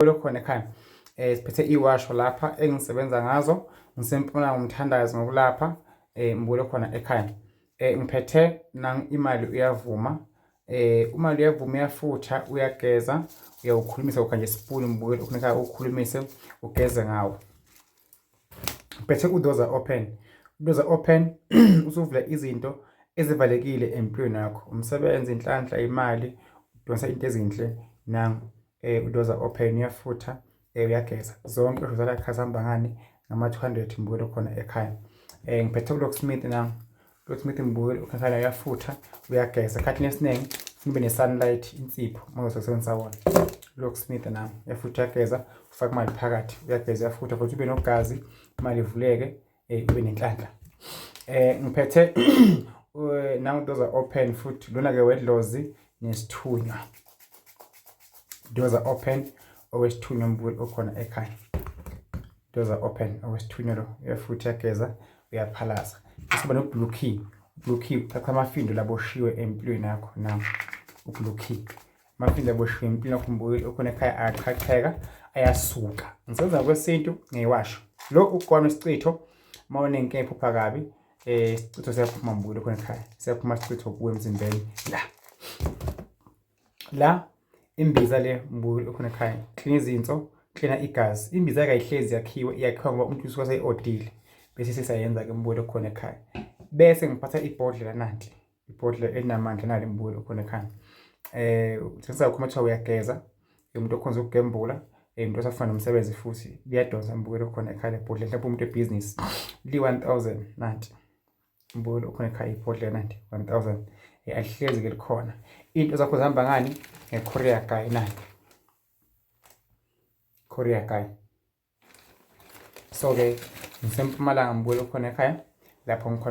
Khona ekhaya siphethe iwasho lapha engisebenza ngazo, ngisempumalanga umthandazo ngokulapha mbukelo khona ekhaya. Ngiphethe nang imali uyavuma, imali uyavuma, uyafutha, uyageza, uyawukhulumisa ukha nje isipuni mbukelo khona ekhaya, ukhulumise ugeze ngawo. Ngiphethe udoza open, udoza open usuvula izinto ezivalekile empilweni yakho, umsebenzi, inhlanhla, imali, udonsa into ezinhle nangu. Udoza open, uyafutha, uyageza, zonke uzala khazihamba ngani ngama-200 mbukelo khona ekhaya. Ngiphethe uLocksmith nangu, Locksmith mbukelo ekhaya, uyafutha, uyageza. Ekhathini esiningi ube ne-sunlight, insipho uma uzosebenzisa wona. Locksmith nangu, uyafutha, uyageza, ufaka imali phakathi, uyageza, uyafutha futhi ube nogazi, imali ivuleke, ube nenhlanhla. Ngiphethe nangu doza open futhi, lona ke wedlozi nesithunywa, doza open owesithunywa mbukeli okhona ekhaya, doza open owesithunywa lo, uyafutha, uyageza, uyaphalaza. Bese no-blue key, blue key uthatha amafindo laboshiwe empilweni yakho. Now u-blue key, amafindo aboshiwe empilweni yakho mbukeli okhona ekhaya ayaqhaqheka, ayasuka. Ngisebenza ngokwesintu ngeyiwasho lo ugqwame isichitho uma unenkinga ephupha kabi, isichitho siyaphuma mbukeli okhona ekhaya, siyaphuma isichitho kuwe emzimbeni. La la imbiza le mbukeli okhona ekhaya, klina izinso, klina igazi. Imbiza kayihlezi yakhiwe, iyakhiwa ngoba umuntu usuke seyi-odile, bese sesayenza-ke mbukeli okhona ekhaya. Bese ngiphatha ibhodlela nanti, ibhodlela elinamandla nali mbukeli okhona ekhaya. Uthengisa kakhulu kuthiwa uyageza, umuntu okhonza ukugembula, umuntu osafuna nomsebenzi futhi liyadonsa mbukeli okhona ekhaya lebhodlela, mhlawumbe umuntu webhizinisi, li-1000 nanti mbukeli okhona ekhaya, ibhodlela nanti 1000. Alihlezi-ke likhona. Into zakho zihamba ngani? Nge-courier guy nanti, courier guy. So-ke ngisempumalanga mbukeli okhona ekhaya lapho ngikhona.